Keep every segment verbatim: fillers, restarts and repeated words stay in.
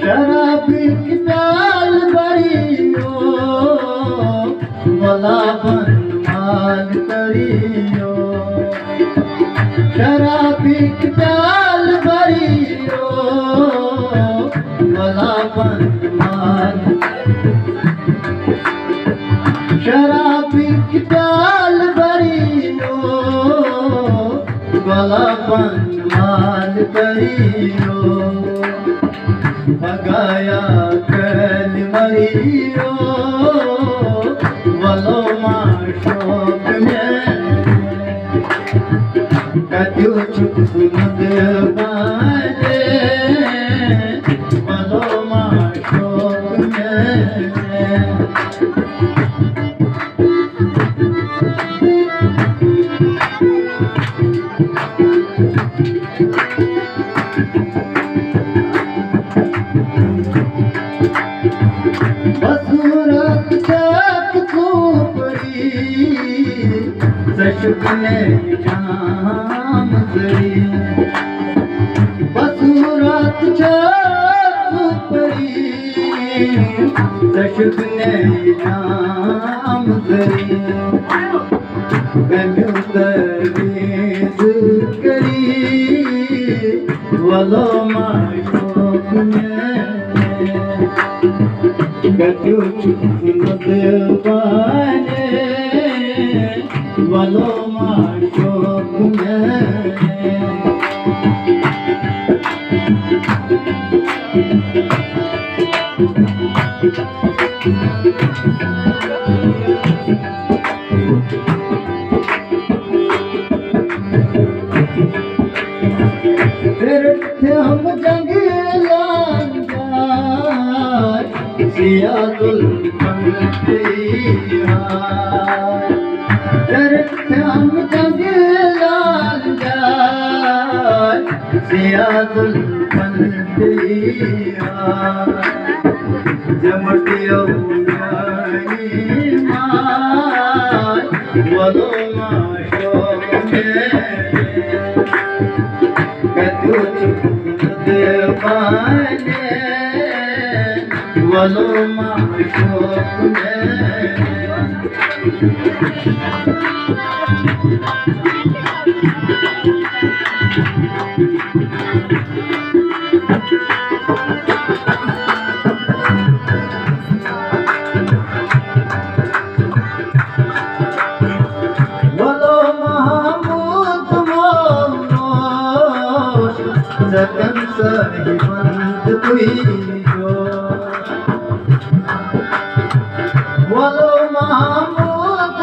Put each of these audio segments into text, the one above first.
شرابٕکۍ پیالہٕ بٔرِو، گۄلابن مال کٔرِو۔ شرابٕکۍ پیالہٕ بٔرِو، گۄلابن مال۔ شرابٕکۍ پیالہٕ بٔرِو، گۄلابن مال کٔرِو۔ بگایا کل مریو، ولو ما شوق میں۔ کتیو چھک سمد بانے، ولو ما شوق میں۔ بصورت چھک ژوٗپری، ژےٚ چھُکھ مےٚ جام ذٔریعہٕ۔ بصورت چھک ژوٗپری، ژےٚ چھُکھ مےٚ جام ذٔریعہٕ۔ کمیو تمیز کری، ولو ما شوق میں۔ کتیو چھک سمد بانے، ولو ما شوق میں۔ پھر تھے ہم جنگلان جار، سیاہ گل بن گئی یار۔ پھر تھے ہم جنگلان جار، سیاہ گل بن گئی یار۔ جمٹیو میانی ماں، ولو ما شوق میں۔ کتیو چھک سمد بانے، ولو ما شوق میں۔ ولو محمود موش، زکن صاحبن تُہۍ جو۔ ولو محمود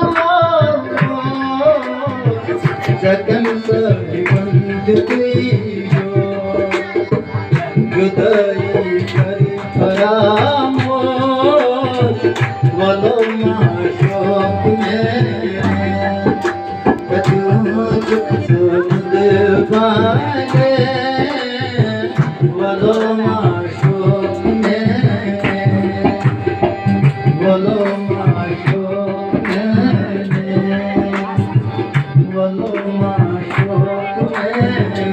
موش، زکن صاحبن تُہۍ جو۔ جدائی کر فراموش، ولو معشوق میں۔ کتیوں چھک سمد بانے، ولو معشوق بولو معشوق میانے، بولو معشوق میانے۔